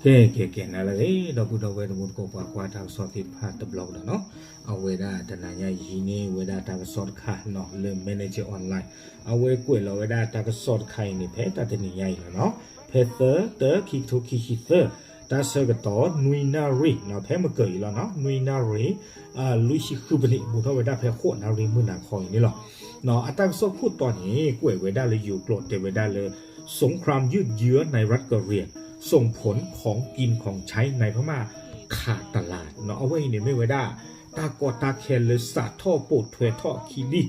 ကဲ ကဲ ကဲ နၤလၢအဂ့ၤ ဒီပုၢ်ဒီဝဲၢ်တံၤသကိးပှၤကွၢ်တၢ်ကစီၣ်သ့ၣ်တဖၣ်တဘျီကဒီးနီၤ, အဝဲဒၣ်တနၤညါအံၤန့ၣ် ဝဲဒၣ်တၢ်ကစီၣ်တခါနီၤ လၢ Manager Online အဝဲကွဲးလီၤဝဲဒၣ်တၢ်ကစီၣ်တခါအံၤန့ၣ် ဖဲတၢ်တနံၤညါအံၤလီၤနီၤ, ဖဲသၢ တၢ ခံကထိခံဆံသၢ, တၢ်ဆၢကတီၢ် နွံနၣ်ရံၣ်နီၤ ဖဲမုၢ်ကၢၤအံၤလီၤနီၤ နွံနၣ်ရံၣ် လွံၢ်ဆံဃုပနံး ဘူးထီၣ်ဝဲဒၣ်ဖဲဃိးနၣ်ရံၣ်မုၢ်နၤခီအံၤန့ၣ်လီၤ. အတၢ်ကစီၣ်ခိၣ်တီန့ၣ် ကွဲးဝဲဒၣ်လၢယိၤကျိာ်တဲဝဲဒၣ်လၢ สงครามยืดเยื้อในรัฐกะเหรี่ยง ส่งผลของกินของใช้ในพม่าขาดตลาด နီၤ အဝဲအံၤန့ၣ်မ့ၢ်ဝဲဒၣ် တၢ်ကီတၢ်ခဲလၢစးထီၣ်ပိာ်ထွဲထီၣ်အခံလံ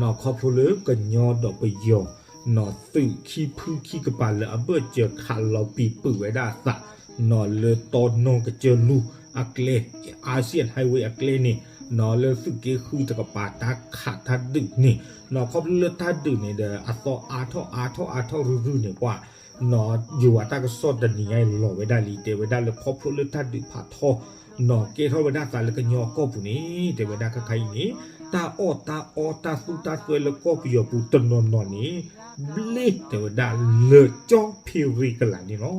နီၤ ခီဖျိလၢကညီဒီးပယီၤနီၤ သုးခံဖုခံကပၤလၢအဘၢၣ်စၢၤခးလီၤပံာ်ပုာ်ဝဲဒၣ်အသးနီၤ လၢတီနီၢ်ကစၢၢ်လူၢ်အကျဲ Asian Highway အကျဲန့ၣ် နီၤ လၢသုးက့ဃုတကပၤတၢ်ခးတၢ်ဒုးန့ၣ်နီၤ ခီဖျိလၢတၢ်ဒုးန့ၣ်ဒီး အသီအါထီၣ်အါထီၣ်အါထီၣ်ရုၢ်ရုၢ်န့ၣ် ပှၤနီၤ ယိၤဝဲတၢ်ကစီၣ်တနံၤညါအံၤလီၤဝဲဒၣ်လံ တဲဝဲဒၣ်လၢခီဖျိလၢတၢ်ဒုးဖးထီနီၤ ကဲထီၣ်ဝဲဒၣ်သးလၢကညီအကီၢ်ပူၤန့ၣ် တဲဝဲဒၣ်ခဲခါအံၤန့ၣ် တၢ်အီၣ်တၢ်အီ တၢ်သူတၢ်သွဲလၢကီၢ်ပယီၤပူၤတနီၤနီၤန့ၣ် ဘျ့ တဲဝဲဒၣ်လၢကၠီဖ့ရ့ကလးန့ၣ်လီၤ.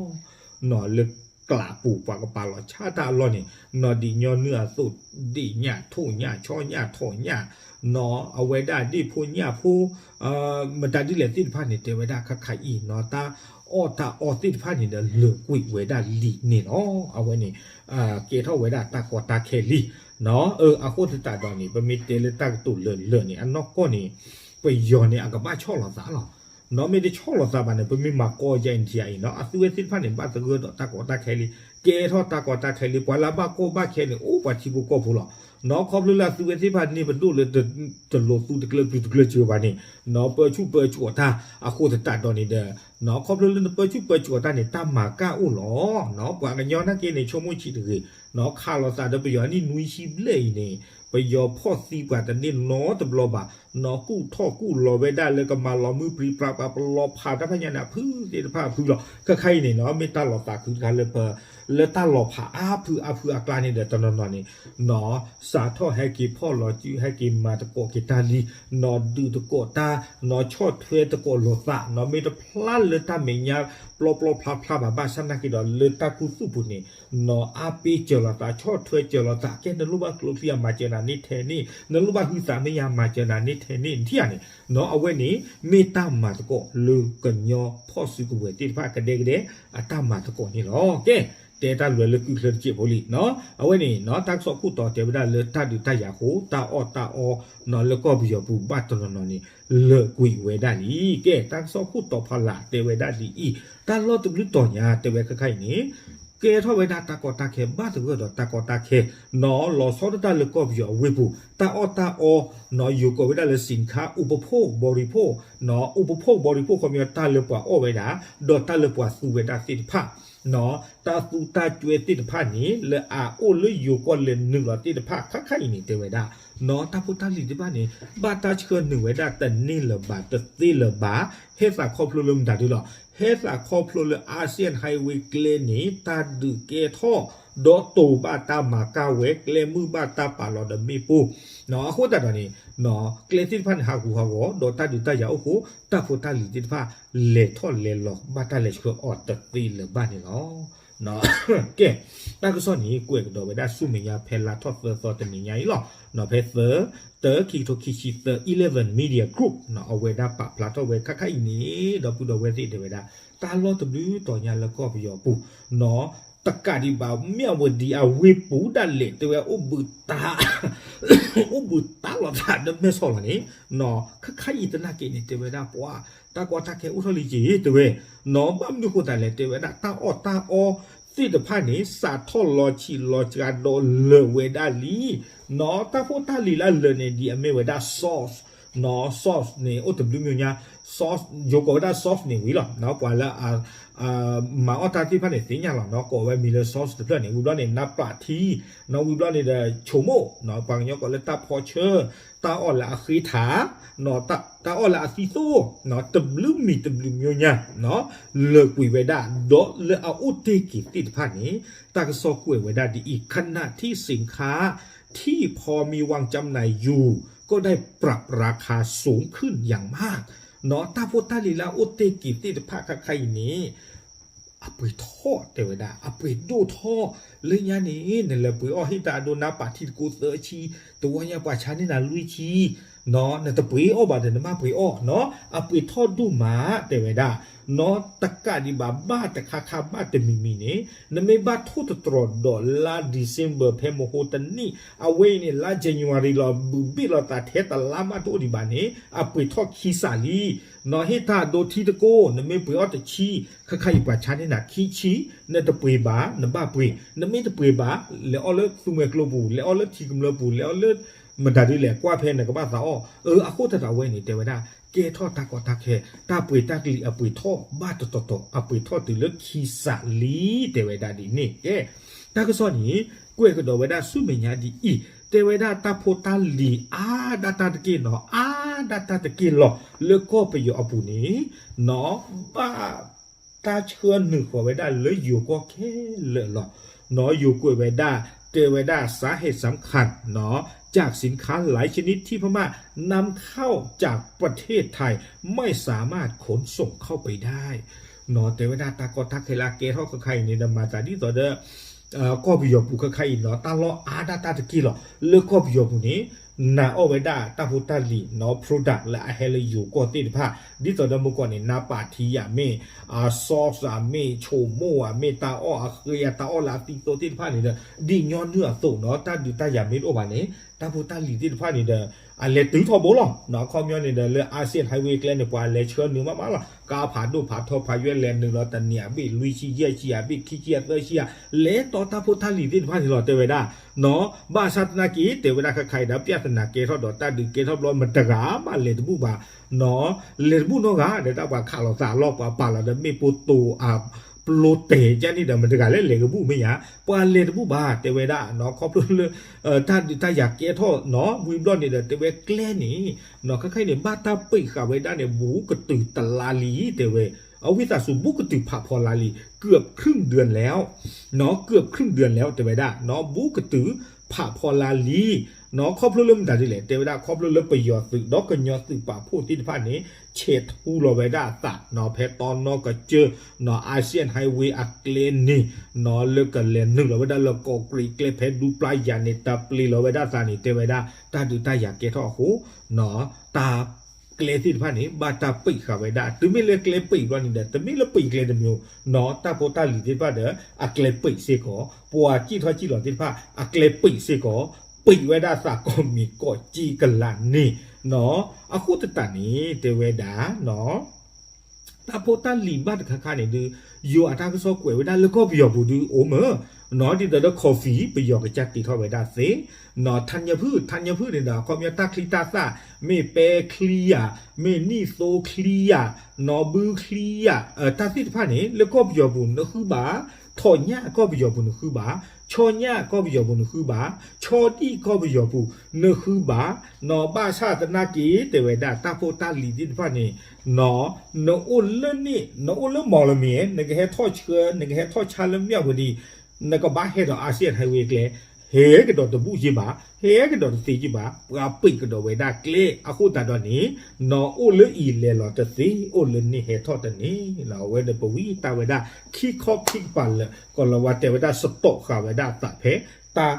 နီၤ လၢကျးပူၤပှၤကပာ်လီၤဆၣ်တၢ်အလီၢ်န့ၣ် နီၤ ဒ်ညီနုၢ်အသိး ဒ့ၣ်ညၣ်ထိၣ်ညၣ်ဆီညၣ်ထိၣ်ညၣ် နီၤ အဝဲဒၣ်ဒ့ၣ်ဖိညၣ်ဖိ မတၤဒ်လဲၣ်သ့ၣ်တဖၣ်န့ၣ် တဲဝဲဒၣ်ခဲခါအံၤနီၤ တၢ်အီၣ်တၢ်အီသ့ၣ်တဖၣ်န့ၣ်ဒီး လၢာ်ကွံာ်ဝဲဒၣ်လံန့ၣ်လီၤ. အဝဲန့ၣ် ကဲထီၣ်ဝဲဒၣ်တၢ်ကီတၢ်ခဲလံ နီၤ အဃိသတးဒီးန့ၣ် ပမ့ၢ်တဲလၢတၢ်ကတိၤလၢာ်လၢာ်န့ၣ် အနီၢ်ကီၢ်န့ၣ် ပယီၤန့ၣ် အကဘၣ်ဆီၣ်လီၤသးလီၤ. နီၤ မ့ၢ်တဆီၣ်လီၤသးဘၣ်န့ၣ် ပမ့ၢ်မၤကီယါအံၤထံယါအံၤနီၤ အသုဝဲသ့ၣ်တဖၣ်န့ၣ် ဘၣ်သဂၢၢ်ဒီးတၢ်ကီတၢ်ခဲလံ ကဲထီၣ်တၢ်ကီတၢ်ခဲလံ ပှၤလၢအဘၣ်ကီဘၣ်ခဲန့ၣ် အိၣ်ပှၤထံဖိကီၢ်ဖိလီၤ. နီၤ ခီဖျိလၢအသုဝဲသ့ၣ်တဖၣ်န့ၣ် ပဒိၣ်လၢ တလိၤသူတကျၢၤပျုၤတကျၢၤစၢၤဘၣ်န့ၣ် နီၤ ပၢဆူၣ်ပၢစိးတၢ်အဃိသတးဒီးန့ၣ်ဒီး နီၤ ခီဖျိလၢနပၢဆူၣ်ပၢစိးတၢ်န့ၣ် တၢ်မၤကၢ်အိၣ်လီၤ. နီၤ ပှၤကညီနာ်က့န့ၣ် ဆိကမိၣ်ဆံးတဂ့ၤ နီၤ ခးလိာ်သးဒီးပယီၤနံၣ်နွံဆံဘျဲၣ်အံၤန့ၣ် ပယီၤဖီၣ်သံပှၤတန့ၢ်နီတဘျီဘၣ် နီၤ ကူၣ်ထီၣ်ကူၣ်လီၤဝဲဒၣ်လၢကမၤလီၤမုၢ်ပြံပြါပှၤ ပလီၤဖးတၢ်ဖဲညါန့ၣ် အဖုသ့ၣ်တဖၣ်အဖုလီၤ. ခဲခါအံၤန့ၣ်နီၤ မ့ၢ်တၢ်လီၤသးခုတခါလၢပ လၢတၢ်လီၤဖးအါဖုအါဖုအကျါန့ၣ်ဒီး တနီၤနီၤန့ၣ် နီၤ စးထီၣ်ဟဲက့ၤဖီၣ်လီၤစု ဟဲက့ၤမၤသကိးက့ၤတၢ်လံ နီၤ ဒုးသကိးတၢ် နီၤ ဆီၣ်ထွဲသကိးလိာ်သး နီၤ မ့ၢ်တဖျါလၢတၢ်မဲာ်ညါပျီပျီဖျါဖျါဘၣ် ဘၣ်ဆၣ်နာ်က့ဒီး လၢတၢ်ခူသူၣ်ပူၤန့ၣ် နီၤ အါပ့ၤစၢၤလိာ်သး ဆီၣ်ထွဲစၢၤလိာ်သး ကဲနလိၣ်ဘၣ်ကျိချံအမၤစၢၤနၤန့ၢ်ထဲန့ၣ် နလိၣ်ဘၣ်ဟုသးမ့ၢ်ယါမၤစၢၤနၤန့ၢ်ထဲန့ၣ် နထံၣ်ဧါန့ၣ် နီၤ အဝဲန့ၣ် မ့ၢ်တၢ်မၤသကိးလၢကညီဖီၣ်စုကဝဲၤသ့ၣ်တဖၣ်ကဒဲကဒဲ အတၢ်မၤသကိးန့ၣ်လီၤ. ကဲ တဲတၢ်လွဲလၢကုၢ်ချၢတစဲးဖိလံနီၤ အဝဲန့ၣ်နီၤ တၢ်ကစီၣ်ခိၣ်တီတဲဝဲဒၣ်လၢတၢ်ဒုးတၢ်ယၤအဃိ တၢ်အီၣ်တၢ်အီနီၤ လၢကီၢ်ပယီၤပူၤဘၣ်တနီၤနီၤန့ၣ် လၢာ်ကွံာ်ဝဲဒၣ်လံ. ကဲ တၢ်ကစီၣ်ခိၣ်တီဖီလာ်တဲဝဲဒၣ်ဒ်အံၤ တၢ်လီၢ်တဘျုးတီၤညါတဲဝဲခဲခါအံၤန့ၣ် ကဲထီၣ်ဝဲဒၣ်တၢ်ကီတၢ်ခဲ ဘၣ်သဂၢၢ်ဒီးတၢ်ကီတၢ်ခဲ နီၤ လီၤဆီဒၣ်တၢ်လၢကီၢ်ပယီၤအဝ့ၢ်ပူၤ တၢ်အီၣ်တၢ်အီ နီၤ ယိၤကိးဝဲဒၣ်လၢ สินค้าอุปโภคบริโภค နီၤ อุปโภคบริโภค ခီပညီ တၢ်လၢပှၤအီၣ်ဝဲဒၣ် ဒီးတၢ်လၢပှၤသူဝဲဒၣ်သ့ၣ်တဖၣ် နီၤ တၢ်သူတၢ်စွဲသ့ၣ်တဖၣ်န့ၣ် လၢအအိၣ်လၢယိၤကီၢ်လဲၤနုာ်လီၤသ့ၣ်တဖၣ် ခဲခါအံၤန့ၣ် တဲဝဲဒၣ် နီၤ တၢ်ဖိတၢ်လံၤသ့ၣ်တဖၣ်န့ၣ် ဘၣ်တၢ်ဆှၢနုာ်ဝဲဒၣ်တန့ၢ်လၢၤဘၣ် တသ့လၢၤဘၣ် ဟဲသးခီဖျိလၢမတၤဒုလီၤ ဟဲသးခီဖျိလၢ Asian Highway ကျဲန့ၣ် တၢ်ဒုးကဲထီၣ် ဒီးတိာ်ဘၣ်တၢ်မၤကၢ်ဝဲ ကျဲမုၢ်ဘၣ်တၢ်ပာ်လီၤဒီးမ့ၣ်ပိၢ် နီၤ အဃိသတးဒီးန့ၣ် နီၤ ကျဲသ့ၣ်တဖၣ်န့ၣ် ဟးဂူာ်ဟးဂီၤ ဒီးတၢ်ဒုးတၢ်ယၤအိၣ်ဃိ တၢ်ဖိတၢ်လံၤသ့ၣ်တဖၣ် လဲၤထီၣ်လဲၤလီၤ ဘၣ်တၢ်လဲၤဆှၢအီၤတသ့လၢၤဘၣ်န့ၣ်လီၤ. ကဲ တၢ်ကစီၣ်န့ၣ် ကွဲးကဒီးဝဲဒၣ်ဆူမဲာ်ညါဖဲလါထီၣ်သၢသီတနံၤညါအံၤလီၤ. နီၤ ဖဲသၢ တၢ ခံကထိခံဆံသၢ Eleven Media Group နီၤ အဝဲဒၣ်ပာ်ဖျါထီၣ်ဝဲခဲခါအံၤန့ၣ် ဒီပုၢ်ဒီဝဲၢ်သ့ၣ်တဲဝဲဒၣ် တၢ်လီၢ်တဘျုးတီၤညါလၢကီၢ်ပယီၤပူၤ နီၤ တကးဒံးဘၣ် မ့ၢ်အဝဲဒ်အဝ့ၢ်ပူၤဒၣ်လဲာ် တဲဝဲအိၣ်ဘှံးတၢ် အိၣ်ဘှံးတၢ်လီၤသးဒီးမဲာ်ဆီးလီၤန့ၣ် နီၤ ခဲခါအံၤသနာ်က့န့ၣ် တဲဝဲဒၣ်ပှၤ တၢ်ကီတၢ်ခဲအိၣ်ထီၣ်လံက့ၤ တဲဝဲ နီၤ ဘၣ်မနုၤဃိသတးလဲၣ် တဲဝဲဒၣ် တၢ်အီၣ်တၢ်အီသ့ၣ်တဖၣ်န့ၣ် စးထီၣ်လီၤဆံးလီၤစှၤဒီးလၢာ်ဝဲဒၣ်လံ နီၤ တၢ်ဖိတၢ်လံၤလၢအလၢာ်န့ၣ် ဒ်အမ့ၢ်ဝဲဒၣ် sauce နီၤ sauce န့ၣ် အိၣ်တဘျုးမံၤညါ sauce ယိၤကိးဝဲဒၣ် sauce န့ၣ်ဝံၤလီၤ နီၤ ပှၤလၢ မၤအီၣ်တၢ်သ့ၣ်တဖၣ်န့ၣ် သ့ၣ်ညါလီၤနီၤ ကိးဝဲမံၤလၢ sauce တဖျၢၣ်န့ၣ် ဝံၤဘျီန့ၣ် နၢ်ပၢၢ်ထံ နီၤ ဝံၤဘျီန့ၣ်ဒီး ချိုမှုန့် နီၤ ပှၤကညီကိးလၢတၢ်ဖီဆၢ တၢ်အီၣ်လၢအဃ့ထၣ် နီၤ တၢ်အီၣ်လၢအသံသိ နီၤ တဘျုးမံၤတဘျုးမံၤညါ နီၤ လၢာ်ကွံာ်ဝဲဒၣ် ဒီးလၢအအိၣ်တ့ၢ်က့ၤသ့ၣ်တဖၣ်န့ၣ် တၢ်ကစီၣ်ကွဲးဝဲဒၣ်ဒ်အံၤ ขณะที่สินค้าที่พอมีวางจำหน่ายอยู่ก็ได้ปรับราคาสูงขึ้นอย่างมาก နီၤ တၢ်ဖိတၢ်လံၤလၢအအိၣ်တ့ၢ်က့ၤသ့ၣ်တဖၣ်ခဲခါအံၤန့ၣ် အပှ့ၤထီၣ်တဲဝဲဒၣ် အပှ့ၤဒိၣ်ထီၣ်, လၢညါန့ၣ် နလဲၤပှ့ၤအီၣ်ဟ့ၣ်တၢ်အဒိ နါပာ်ထံတကိးသၢဆံ, တဝီညါပှၤဆါန့ၢ်နၤလွံၢ်ဆံ, နတပှ့ၤအီၣ်ဘၣ်ဒီးနဘၣ်ပှ့ၤအီၣ်နီၤ, အပှ့ၤထီၣ်ဒိၣ်မးတဲဝဲဒၣ်, နီၤတကးဒံးဘၣ် ဘၣ်တခါခါဘၣ်တမံၤမံၤန့ၣ် နမ့ၢ်ဘၣ်ထိၣ်သတြီၤဒီးလါ December ဖဲမဟိတနံၣ်, အဝဲအံၤန့ၣ် လါ January လီၤ ဘုးဘ့ၣ်လီၤသးထဲတလါမးတအိၣ်ဒံးဘၣ်န့ၣ် အပှ့ၤထီၣ်ခံစးလံ နီၤ ဟ့ၣ်တၢ်အဒိထံတကိး နမ့ၢ်ပှ့ၤအီၣ်တဆံ, ခဲခါအံၤပှၤဆါန့ၢ်နၤခံဆံ, နတပှ့ၤဘၣ် နဘၣ်ပှ့ၤ, နမ့ၢ်တပှ့ၤဘၣ် လဲၤအီၣ်လၢသူမှဲကျိပူၤ, လဲၤအီၣ်လၢထံကမျၢၢ်ပူၤ, လဲၤအီၣ်လၢမတၤဒ်လဲၣ် ကွၢ်ဖဲနကဘၣ်သးအီၣ်, အ အဃိသတးဒီးအဝဲန့ၣ် တဲဝဲဒၣ် ကဲထီၣ်တၢ်ကီတၢ်ခဲ, တၢ်ပှ့ၤတၢ်ကလံၤအပှ့ၤထီၣ်ဘၣ်တတီၤတီၤ, အပှ့ၤထီၣ်တုၤလၢခံစးလံ တဲဝဲဒၣ်ဒ်န့ၣ်, ကဲ တၢ်ကစီၣ်န့ၣ် ကွဲးကဒီးဝဲဒၣ်ဆူမဲာ်ညါဒ်အံၤ, တဲဝဲဒၣ်တၢ်ဖိတၢ်လံၤအါဒၣ်တၢ်တက့ၢ်နီၤ, အါဒၣ်တၢ်တက့ၢ်လီၤ လၢကီၢ်ပယီၤအပူၤန့ၣ် နီၤ ဘၣ်တၢ်ဆှၢနုာ်ဃီၤဝဲဒၣ်လၢယိၤကီၢ်ခဲလၢာ်လီၤ. နီၤ ယိၤကွဲးဝဲဒၣ် တဲဝဲဒၣ် สาเหตุสำคัญ နီၤ จากสินค้าหลายชนิดที่พม่า นำเข้าจากประเทศไทย ไม่สามารถขนส่งเข้าไปได้ နီၤ တဲဝဲဒၣ်တၢ်ကီတၢ်ခဲလၢအကဲထီၣ်ခဲခါအံၤန့ၣ်ဒီး မၤသးဒ်သိးဒီး ကီၢ်ပယီၤပူၤခဲခါအံၤနီၤ တၢ်လီၢ်အါဒၣ်တၢ်တက့ၢ်လီၤ. လၢကီၢ်ပယီၤပူၤန့ၣ် နာ်အီၣ်ဝဲဒၣ်တၢ်ဖိတၢ်လံၤနီၤ product လၢအဟဲလၢယိၤကီၢ်သ့ၣ်တဖၣ် ဒ်သိးဒီးမုၢ်ကီၢ်န့ၣ် နါပာ်ထံယၤမ့ၢ် sauce မ့ၢ် ချိုမှုန့် မ့ၢ် တၢ်အီၣ်အဃ့ တၢ်အီၣ်လၢအသံသိသ့ၣ်တဖၣ်န့ၣ်ဒီး ဒ်ညီနုၢ်အသိးနီၤ တၢ်ဒုးတၢ်ယၤမ့ၢ်တအိၣ်ဘၣ်န့ၣ် တၢ်ဖိတၢ်လံၤသ့ၣ်တဖၣ်န့ၣ်ဒီး အလဲၤတုၤထီဘိလီၤ. အခီပညီန့ၣ်ဒီး လၢ Asian Highway ကျဲန့ၣ် ပှၤလဲၤဆှၢနုာ်မးမးလီၤ. ကါဖးဒိၣ်ဖးထီဖးယွဲလဲၤနုာ်လီၤ တနံၤအဘ့ၣ်လွံၢ်ဆံယဲၢ်ဆံအဘ့ၣ် ခံဆံအသၢဆံဧါ လဲၤတီတၢ်ဖိတၢ်လံၤသ့ၣ်တဖၣ်န့ၣ်လီၤ တဲဝဲဒၣ် နီၤ ဘၣ်ဆၣ်သနာ်က့ တဲဝဲဒၣ်ခဲခါအံၤဒီး ပြဿနာကဲထီၣ်ဒီး တၢ်ဒုးကဲထီၣ်ဘျီ မတဂၤမးလဲၤတဘူၣ်ဘၣ် နီၤ လဲၤတဘူၣ်နီတဂၤဒီး တၢ်ပှၤခးလိာ်သးအလီၢ် ပှၤပာ်လီၤဒီး မ့ၣ်ပိၢ်တိၤအပျိတဲာ်ကန့ၣ်ဒီး မတဂၤလၢလဲၤကဘူၣ်မ့ၢ်ဧါ ပှၤလဲၤတဘူၣ်ဘၣ် တဲဝဲဒၣ်နီၤ ခီဖျိလၢ တၢ်ဒုးတၢ်ယၤကဲထီၣ်နီၤ ဝံၤဘျီန့ၣ်ဒီး တဲဝဲကျဲန့ၣ် နီၤ ခဲခါအံၤန့ၣ် ဘၣ်တၢ်ပံးဃာ်ဝဲဒၣ်န့ၣ် ဘူးကတုၤတလါလံ တဲဝဲ အဝံသးစူၤ ဘူးကတုၤဖးဖီလာ်လံ เกือบครึ่งเดือนแล้ว နီၤ เกือบครึ่งเดือนแล้ว တဲဝဲဒၣ်နီၤ ဘူးကတုၤဖးဖီလာ်လံ နီၤ ခီဖျိလၢမတၤဒ်လဲၣ် တဲဝဲဒၣ် ခီဖျိလၢပယီၤသုးဒီးကညီသုးပာ်ဖှိၣ်သ့ၣ်တဖၣ်န့ၣ် ဆဲးထူလီၤဝဲဒၣ်အသးနီၤ ဖဲတီနီကစၢၢ် နီၤ Asian Highway အကျဲန့ၣ် နီၤ လၢကလဲၤနုာ်လီၤဝဲဒၣ်လၢကီးကြံးကျဲဖဲဒူပျၢ်ယၤန့ၣ် တၢ်ပျ့ၤလီၤဝဲဒၣ်သးန့ၣ် တဲဝဲဒၣ် တၢ်ဒုးတၢ်ယၤကဲထီၣ်အဃိ နီၤ တၢ် ကျဲသ့ၣ်တဖၣ်န့ၣ် ဘၣ်တၢ်ပံးဃာ်ဝဲဒၣ် တုၤမ့ၢ်လၢကျဲပံးဘျီန့ၣ်ဒီး တမ့ၢ်လၢပံးကျဲတမံၤ နီၤ တၢ်ဖိတၢ်လံၤသ့ၣ်တဖၣ်ဒီး အကျဲပံးစ့ၢ်ကီး ပှၤစံၣ်ထီၣ်စံၣ်လီၤသ့ၣ်တဖၣ် အကျဲပံးစ့ၢ်ကီး ပံးဝဲဒၣ်သးကိးမံၤကိးကံကလးန့ၣ် နီၤ အဃိသတးန့ၣ် တဲဝဲဒၣ် နီၤ တၢ်ဖိတၢ်လံၤဘၣ်တခါခါန့ၣ်ဒုး ယိၤအတၢ်ကစီၣ်ကွဲးဝဲဒၣ်လၢကီၢ်ပယီၤပူၤဒုးအိၣ်မ့ၢ် နီၤ ဒ်သိးဒီး coffee ပယီၤကစၢ်တ့ထီၣ်ဝဲဒၣ်သ့ နီၤ ธัญพืช ธัญพืช န့ၣ်ဒီး အခီပညီတၢ်ချံတၢ်သၣ် မ့ၢ်ပဲချံဧါ မ့ၢ်နံၣ်သိချံဧါ နီၤ ဘုချံဧါ တၢ်သ့ၣ်တဖၣ်န့ၣ် လၢကီၢ်ပယီၤပူၤနဃုဘၣ် ထိးညၣ်ကီၢ်ပယီၤပူၤနဃုဘၣ် ဆီညၣ်ကီၢ်ပယီၤပူၤနဃုဘၣ် ဆီဒံၣ်ကီၢ်ပယီၤပူၤနဃုဘၣ် နီၤ ဘၣ်ဆၣ်သနာ်က့ တဲဝဲဒၣ် တၢ်ဖိတၢ်လံၤသ့ၣ်တဖၣ်န့ၣ် နီၤ နအိၣ်လၢန့ၣ် နအိၣ်လၢမီၢ်လမံၤ နကဟဲထီၣ်ဆှၢ နကဟဲထီၣ်ဆါလၢမၠၣ်ဝတံၤ နကဘၣ်ဟဲဒီး Asian Highway ကျဲ ဟဲကဒီးတဘူၣ်က့ဘၣ် ဟဲကဒီးတသ့က့ဘၣ် ပှၤပံးကဒီးဝဲဒၣ်ကျဲ အဃိသတးဒီးန့ၣ် နီၤ အိၣ်လၢအံၤလဲၤလီၤတသ့ အိၣ်လၢန့ၣ်ဟဲထီၣ်တန့ၢ် အဝဲန့ၣ်ပဝံတၢ်ဝဲဒၣ် ခံခီခံကပၤလၢာ် ကီၤလၤဝါတဲဝဲဒၣ် စတီးဃာ်ဝဲဒၣ်အသးဖဲ တၢ်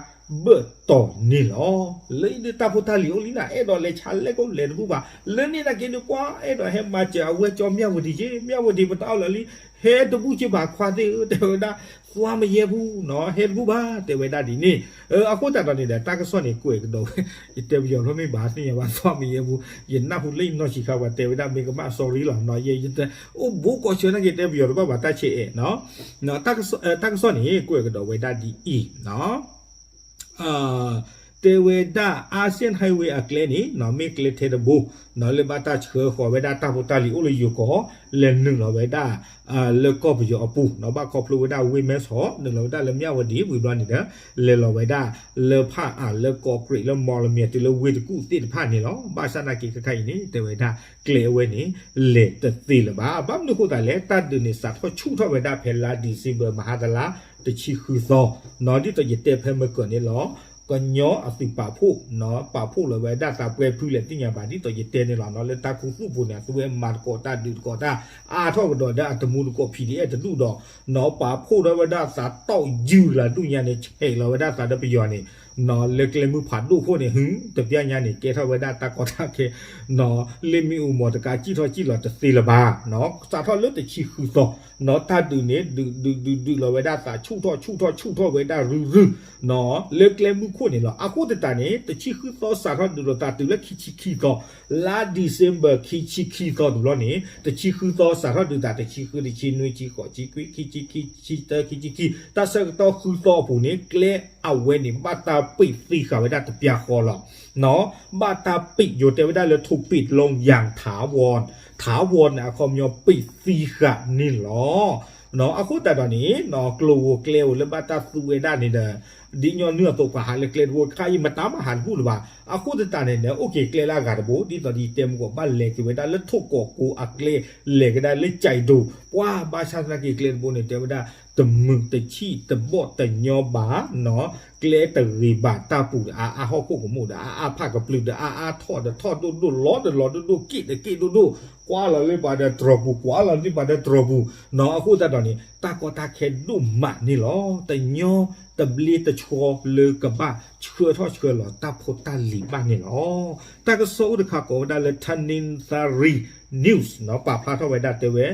ဘၢၣ်တီၤန့ၣ်လီၤ. လၢအံၤဒုးတၢ်ဖိတၢ်လံၤအိၣ်လံနၤ အဲၣ်ဒိးလဲၤဆါလဲၣ်ကအိၣ်လဲၤတဘူၣ်ဘၣ် လၢန့ၣ်နာ်က့ဒုး ပှၤအဲၣ်ဒိးဟဲမၤစၢၤအဝဲကၠီမၠၣ်ဝတံၤက့ မၠၣ်ဝတံၤပတၢ်အီၣ်လၢာ်လံ ဟဲတဘူၣ်က့ဘၣ်ခွါသ့ၣ်ဧၢ တဲဝဲဒၣ် သွားမရဲဘူး နီၤ ဟဲတဘူၣ်ဘၣ် တဲဝဲဒၣ်ဒ်န့ၣ် အဃိသတးဒီးန့ၣ်ဒီး တၢ်ကစီၣ်န့ၣ်ကွဲးကဒီးဝဲ ယတဲပယီၤလီၤမ့ၢ်ဘၣ်သ့ၣ်ညါဘၣ် သွားမရဲဘူး ယနၢ်ဟူလၢယနီၢ်ဆံးခါပှၤတဲဝဲဒၣ်မ့ၢ်ကမၣ် sorry လီၤ ယတအိၣ်ဘူးကိးဆၢနာ်က့တဲပယီၤတဘၣ်ဘၣ်တၢ်ဆဲးအဲၣ်နီၤ တၢ်ကစီၣ်န့ၣ်ကွဲးကဒီးဝဲဒၣ်ဒ်အံၤ တဲဝဲဒၣ် Asian Highway အကျဲန့ၣ် မ့ၢ်ကျဲထဲတဘိ လၢဘၣ်တၢ်ဆှၢဃီၤဝဲဒၣ်တၢ်ဖိတၢ်လံၤအိၣ်လၢယိၤကီၢ် လဲၤနုာ်လီၤဝဲဒၣ် လၢကီၢ်ပယီၤအပူၤ ဘၣ်ခီဖျိဝဲဒၣ်ဝ့ၢ်မဲဆီး နုာ်လီၤဝဲဒၣ်လၢမၠၣ်ဝတံၤ ဝံၤဘျီန့ၣ်ဒီး လဲၤလီၤဝဲဒၣ် လၢဖၣ်အၣ်လၢကီးကြံးလၢမီၢ်လမံၤတုၤလၢဝ့ၢ်တကူၣ်သ့ၣ်တဖၣ်န့ၣ်လီၤ. ဘၣ်ဆၣ်သနာ်က့ခဲခါအံၤန့ၣ် တဲဝဲဒၣ် ကျဲအဝဲန့ၣ် လဲၤတသ့လၢၤဘၣ်. ဘၣ်မနုၤဃိသတးလဲၣ် တၢ်ဒုးန့ၣ်စးထီၣ်ဆူၣ်ထီၣ်ဝဲဒၣ်ဖဲလါ December မဟါတလါ တဆံဃုသီ နီၤ ဒ်သိးယတဲဖဲမုၢ်ကၢၤန့ၣ်လီၤ. ကညီအသုးပာ်ဖှိၣ် ပာ်ဖှိၣ်လီၤဝဲဒၣ်သးပှဲၤဖုလဲၣ်သ့ၣ်ညါဘၣ် ဒ်သိးယတဲန့ၣ်လီၤနီၤ လၢတၢ်ခူသူၣ်ပူၤန့ၣ် အသုဝဲမၤသကိးတၢ်ဒုးသကိးတၢ် အါထီၣ်ကဒီးဒီးအတမူတကိး PDF တဒူၣ်ဒီး နီၤ ပာ်ဖှိၣ်ထီၣ်ဝဲဒၣ်သးတီၢ်ယုၢ်လၢဒူၣ်ညါန့ၣ် ဆဲးလီၤဝဲဒၣ်သးဒီးပယီၤန့ၣ် နီၤ လၢကျဲမုၢ်ဖးဒိၣ်ခိၣ်န့ၣ် ဟု တပျၢ်ညါန့ၣ် ကဲထီၣ်ဝဲဒၣ်တၢ်ကီတၢ်ခဲ နီၤ လ့ၣ်မ့ၣ်အူမီၤတကး စံၣ်ထီၣ်စံၣ်လီၤတသ့လၢၤဘၣ် နီၤ စးထီၣ်လၢတဆံဃုသီ နီၤ တၢ်ဒုးန့ၣ် ဒုးဒုးဒုးဒုးလီၤဝဲဒၣ်သး ဆူၣ်ထီၣ်ဆူၣ်ထီၣ်ဆူၣ်ထီၣ်ဝဲဒၣ်ရုၢ်ရုၢ် နီၤ လၢကျဲမုၢ်ခိၣ်န့ၣ်လီၤ. အဃိသတးန့ၣ် တဆံဃုသီစးထီၣ်ဒုးလိာ်သးတုၤလၢခံဆံခံသီ လါ December ခံဆံခံသီတဘျီန့ၣ် တဆံဃုသီစးထီၣ်ဒုးသး တဆံဃု တဆံနွံ တဆံဃိး တဆံခွံ ခံဆံခံ ခံဆံသၢ ခံဆံခံ တၢ်ဆၢကတီၢ်ဃုသီအပူၤန့ၣ် ကျဲအဝဲန့ၣ် ဘၣ်တၢ်ပံးသံဃာ်ဝဲဒၣ်တပျၢ်ဃီလီၤ. နီၤ ဘၣ်တၢ်ပံး ယိၤတဲဝဲဒၣ်လၢ ထိးပံးတလုံး ယၣ်ထးဝီ ထးဝီန့ၣ် အခီပညီပံးသံဃာ်န့ၣ်လီၤ. နီၤ အဃိသတးဒီးန့ၣ် နီၤ ကျိၤဧိၤကျဲဧိၤလၢဘၣ်တၢ်သူဝဲဒၣ်န့ၣ်ဒီး ဒ်ညီနုၢ်အသိး ပှၤဟးလၢကျဲတဘိ ခါအံၤမတၤမၤဟးတဘူၣ်လၢၤဘၣ်. အဃိသတးန့ၣ်ဒီး အိၣ်က့ၤကျဲလၢအဂၤတဘိ ဒ်သိးဒ်ယတဲမုၢ်ကီး ဘၣ်လဲၤက့ၤဝဲဒၣ်လၢထိၣ်ကီးကိအကျဲ လဲၤကဒါလၢကၠဲးဒိၣ် ပှၤဘၣ်ဆၣ်သနာ်က့ကျဲတဘိန့ၣ် တဲဝဲဒၣ် တမုာ်တဆံၣ်တဘီၣ်တညီဘၣ် နီၤ ကျဲတဂ့ၤဘၣ် တၢ်ပူၤဒီးအါအါ ဟီၣ်ခိၣ်ကမူၣ်ဒီးအါအါ ဖးကပျုၤဒီးအါအါ ထီၣ်ဒီးထီၣ်ဒိၣ်ဒိၣ် လီၤဒီးလီၤဒိၣ်ဒိၣ် က့ၣ်ဒီးက့ၣ်ဒိၣ်ဒိၣ် ကွၢ်လီၤလၢပှၤဒီးတြီၤပူၤ ကွၢ်လီၤလၢပှၤဒီးတြီၤပူၤ နီၤ အဃိသတးဒီးန့ၣ် တၢ်ကီတၢ်ခဲဒိၣ်မးန့ၣ်လီၤ. တညီတဘျ့တဆှီလၢကဘၣ်ဆှၢထီၣ်ဆှၢလီၤတၢ်ဖိတၢ်လံၤဘၣ်န့ၣ်လီၤ. တၢ်ကစီၣ်အိၣ်တခါကိးဝဲဒၣ်လၢ Tanintharyi News နီၤ ပာ်ဖျါထီၣ်ဝဲဒၣ်တဲဝဲ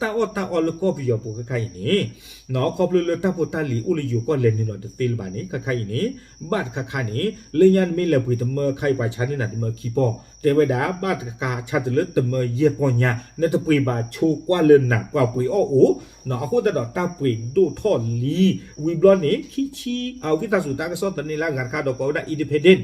တၢ်အီၣ်တၢ်အီလၢကီၢ်ပယီၤပူၤခဲခါအံၤန့ၣ် နီၤ ခီဖျိလၢတၢ်ဖိတၢ်လံၤအိၣ်လၢယိၤကီၢ်လဲၤနုာ်လီၤတသ့လၢၤဘၣ်န့ၣ် ခဲခါအံၤန့ၣ် ဘၣ်တခါခါန့ၣ် လၢညါနမ့ၢ်လဲၤပှ့ၤတမၢခါအံၤ ပှၤဆါန့ၢ်နၤတမၢခံပီၢ် တဲဝဲဒၣ် ဘၣ်တခါခါဆါတုၤလၢတမၢယဲၢ်ပီၢ်ညါ နတပှ့ၤဘၣ်ဆိကွၢ်လၢနၤ ပှၤပှ့ၤအီၣ်အိၣ် နီၤ အဃိသတးဒီးတၢ်ပှ့ၤဒိၣ်ထီၣ်လံ ဝံၤဘျီန့ၣ် ခံဆံ အဝံသးစူၤတၢ်ကစီၣ်သန့လၢအဂၤတခါဒီးကိးဝဲဒၣ် Independent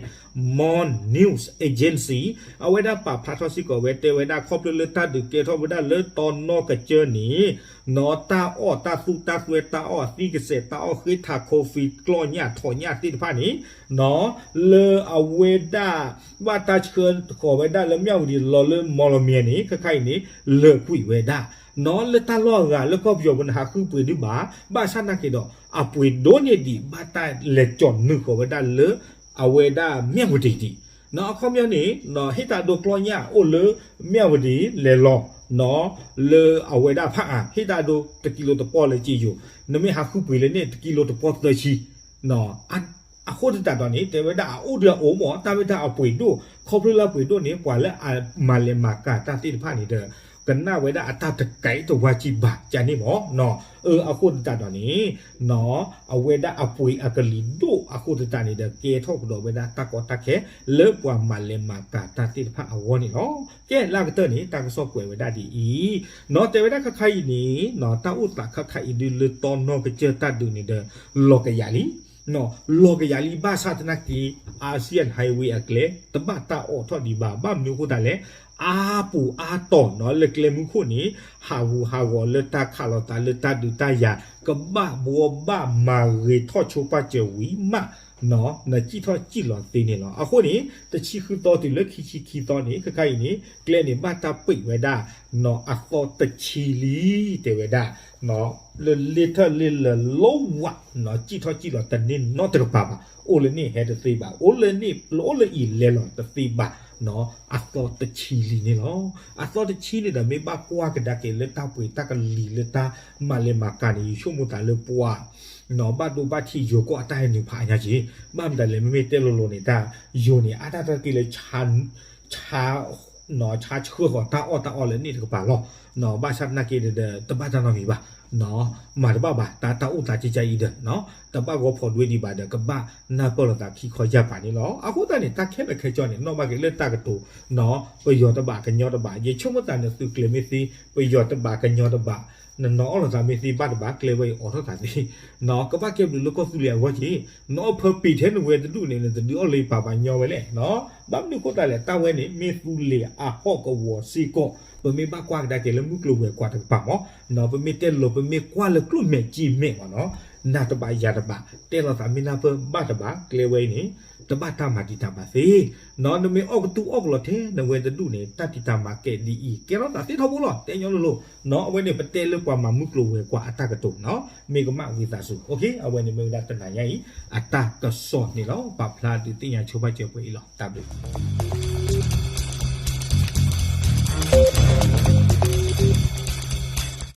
Mon News Agency အဝဲဒၣ်ပာ်ဖျါထီၣ်စ့ၢ်ကီးဝဲ တဲဝဲဒၣ်ခီဖျိလၢတၢ်ဒုးကဲထီၣ်ဝဲဒၣ်လၢတီနီၢ်ကစၢၢ်န့ၣ် နီၤ တၢ်အီၣ်တၢ်သူတၢ်သွဲ တၢ်အီၣ်အသံကစဲး တၢ်အီၣ်ဃ့ထး coffee ကျီၢ်ညၣ်ထိးညၣ်သ့ၣ်တဖၣ်န့ၣ် နီၤ လၢအဝဲဒၣ် ဘၣ်တၢ်ဆှၢဃီၤဝဲဒၣ်လၢမၠၣ်ဝတံၤလီၤလၢမီၢ်လမၠဲၣ်န့ၣ် ခဲခါအံၤန့ၣ် လၢာ်ကွံာ်ဝဲဒၣ် နီၤ လၢတၢ်လီၢ်အဂၤလၢကီၢ်ပယီၤပူၤန့ၣ် ဟးဃုပှ့ၤဒုးဘၣ် ဘၣ်ဆၣ်သနာ်က့ဒီး အပှ့ၤဒိၣ်န့ၢ်ဒံး ဘၣ်တၢ်လဲၤကၠီၤနုာ်ဃီၤဝဲဒၣ်လၢ အဝဲဒၣ်မၠၣ်ဝတံၤဒံး နီၤ အခီပညီန့ၣ် ဟ့ၣ်တၢ်ဒိကျီၢ်ညၣ်အိၣ်လၢမၠၣ်ဝတံၤလဲၤလီၤ နီၤ လၢအဝဲဒၣ်ဖးအါ ဟ့ၣ်တၢ်ဒိတကံလိတပီၢ်လၢက့ယိၤ နမ့ၢ်ဟးဃုပှ့ၤလၢန့ၣ် တကံလိတပီၢ်သၢဆံ အဃိသတးဒီးန့ၣ် တဲဝဲဒၣ်အအိၣ်ဒီးအအိၣ်မး တၢ်ဝဲဒၣ်အပှ့ၤဒိၣ် ခီဖျိလၢအပှ့ၤဒိၣ်န့ၣ် ပှၤလၢအမၤလဲၤမၤကၤတၢ်သ့ၣ်တဖၣ်န့ၣ်ဒီး ကနၣ်ဝဲဒၣ်အတၢ်တကဲတဝါကံဘၣ် ကန့ၣ်မး နီၤ အဃိသတးဒီးန့ၣ် နီၤ အဝဲဒၣ်အပှ့ၤအကလံၤဒိၣ်အဃိသတးန့ၣ်ဒီး ကဲထီၣ်ကဒီးဝဲဒၣ်တၢ်ကီတၢ်ခဲ လၢပှၤမၤလဲၤမၤကၤတၢ်သ့ၣ်တဖၣ်အဂီၢ်န့ၣ်လီၤ. ကဲလၢအကတၢၢ်န့ၣ် တၢ်ကစီၣ်ကွဲးဝဲဒၣ်ဒ်အံၤ နီၤ တဲဝဲဒၣ်ခဲခါအံၤန့ၣ် နီၤ တၢ်အိၣ်သးခဲခါအံၤဒုးလၢတီနီၢ်ကစၢၢ်တၢ်ဒုးန့ၣ်ဒီး လီၤကယၤလံ လီၤကယၤလံ ဘၣ်ဆၣ်သနာ်က့ Asian Highway အကျဲ တဘၣ်တၢ်အိးထီၣ်ဒံးဘၣ် ဘၣ်မနုၤအဃိသတးလဲၣ် အါပူၤအါတီၤနီၤ လၢကျဲမုၢ်ခိၣ်န့ၣ် ဟးဂူာ်ဟးဂီၤလၢတၢ်ခးလိာ်သးလၢတၢ်ဒုးတၢ်ယၤ ကဘၣ်ဘှီဘၣ်မၤဂ့ၤထီၣ်ဆိပာ်စၢၤဝံၤမး နစံၣ်ထီၣ်စံၣ်လီၤသ့န့ၣ်လီၤ. အဃိန့ၣ် တဆံဃုသီတုၤလၢခံဆံခံသီန့ၣ် ခဲခါအံၤန့ၣ် ကျဲန့ၣ် ဘၣ်တၢ်ပံးဝဲဒၣ် နီၤ အသီတဆံလံ တဲဝဲဒၣ် လၢလ့ထၢၣ်လ့လၢာ်လီဝး နီၤ စံၣ်ထီၣ်စံၣ်လီၤတန့ၢ်နီတကပၤဘၣ် အိၣ်လၢန့ၣ်ဟဲတသ့ဘၣ် အိၣ်လၢန့ၣ် အိၣ်လၢအံၤလဲၤလီၤတသ့ဘၣ် နီၤ အသီတဆံလံန့ၣ်လီၤ. အသီတဆံန့ၣ်ဒီး မ့ၢ်ဘၣ်ကွၢ်ကဒါက့ၤလၢတၢ်ပှ့ၤတၢ်ကလံၤလၢတၢ်မၤလဲၤမၤကၤန့ၣ် ယဆိကမိၣ်သးလၢပှၤ နီၤ ဘၣ်ဒိဘၣ်ထံးယိၤကီၢ်အတၢ်ဟဲနုာ်ဖးအါညါက့ၤ ဘၣ်မတၤလဲၣ် မ့မ့ၢ်တဲလိၤလိၤန့ၣ် တၢ်ယိၤန့ၣ် အါတၢ်တၢ်က့ၤလၢ ဆါ ဆါဆှၢဃီၤတၢ်အီၣ်တၢ်အီလၢန့ၣ်တကပၤလီၤ. ဘၣ်ဆၣ်သနာ်က့ဒီး တဘၣ်တၢ်နီတမံၤဘၣ်, မၤတဘၣ်ဘၣ် တၢ် တၢ်အိၣ်သးကကါအံၤဒီး တဘၣ်ဂီၤဖီၣ်ဒွဲဒံးဘၣ်ဒီး ကဘၣ်နၢ်ပၢၢ်လိာ်သးခံခီယၢ်ပၤန့ၣ်လီၤ. အဃိသတးန့ၣ် တၢ်ခဲလၢာ်ခဲဆ့န့ၣ် နီၣ်ဘၣ်က့ၤလၢတၢ်ကတိၤ ပယီၤတဘၣ်ကညီတဘၣ် ယဆိကမိၣ်သးန့ၣ် သုးကျဲၤမ့ၢ်သ့ ပယီၤတဘၣ်ကညီတဘၣ် နနီၣ်အီၣ်လိာ်သးမ့ၢ်သ့ဘၣ်တဘၣ် ကျဲဝဲအံၤအိးထီၣ်သးသ့ ကဘၣ်ကဲဘျုးလၢကီၢ်သူလ့ၤအဂီၢ်က့ၤ နီၣ်ဖၢပံာ်ထဲနဝဲတဒူၣ်န့ၣ် နတဒုးအီၣ်လၢပၢ်ပှၤညီဝဲလဲၣ်. ဘၣ်မနုၤအဃိသတးလဲၣ် တၢ်ဝဲန့ၣ် မ့ၢ်သူလ့ၤအဟီၣ်ကဝီၤစ့ၢ်ကီး ပမ့ၢ်ဘၣ်ကွၢ်ကဒါက့ၤလၢမုၢ်ကျိၤဝဲၤကွာ်တကပၤမး ပမ့ၢ်တဲလိၤ ပမ့ၢ်ကွၢ်လၢကျိၣ်မဲာ်စ့မဲာ်မးနီၤ နၤတဘၣ်ယၤတဘၣ် တဲလိာ်သးမ့ၢ်နၢ်ပၢၢ်ဘၣ်တဘၣ် ကျဲဝဲအံၤန့ၣ် တဘၣ်တၢ်မၤတံာ်တာ်မၤသ့, နမ့ၢ်အီၣ်ကတူၢ်အီၣ်ကလီထဲ နဝဲတဒူၣ်န့ၣ် တၢ်တံာ်တာ်မၤကဲဒ်အံၤ ကဲထီၣ်သးသ့ထီဘိလီၤ တဲညီလိၤလိၤ, အဝဲန့ၣ်ပတဲလၢပှၤမၤမုၢ်ကျိၤဝဲၤကွာ်အတၢ်ကတိၤနီၤ, မ့ၢ်ကမၣ်ဂ့ၤသးစူၤ, အဝဲန့ၣ်မ့ၢ်ဝဲဒၣ်တနၤညါအံၤ အတၢ်ကစီၣ်န့ၣ်လီၤ. ပာ်ဖျါဒုးသ့ၣ်ညါဆိပာ်စၢၤပှဲၤအံၤလီၤ. တၢ်ဘျုး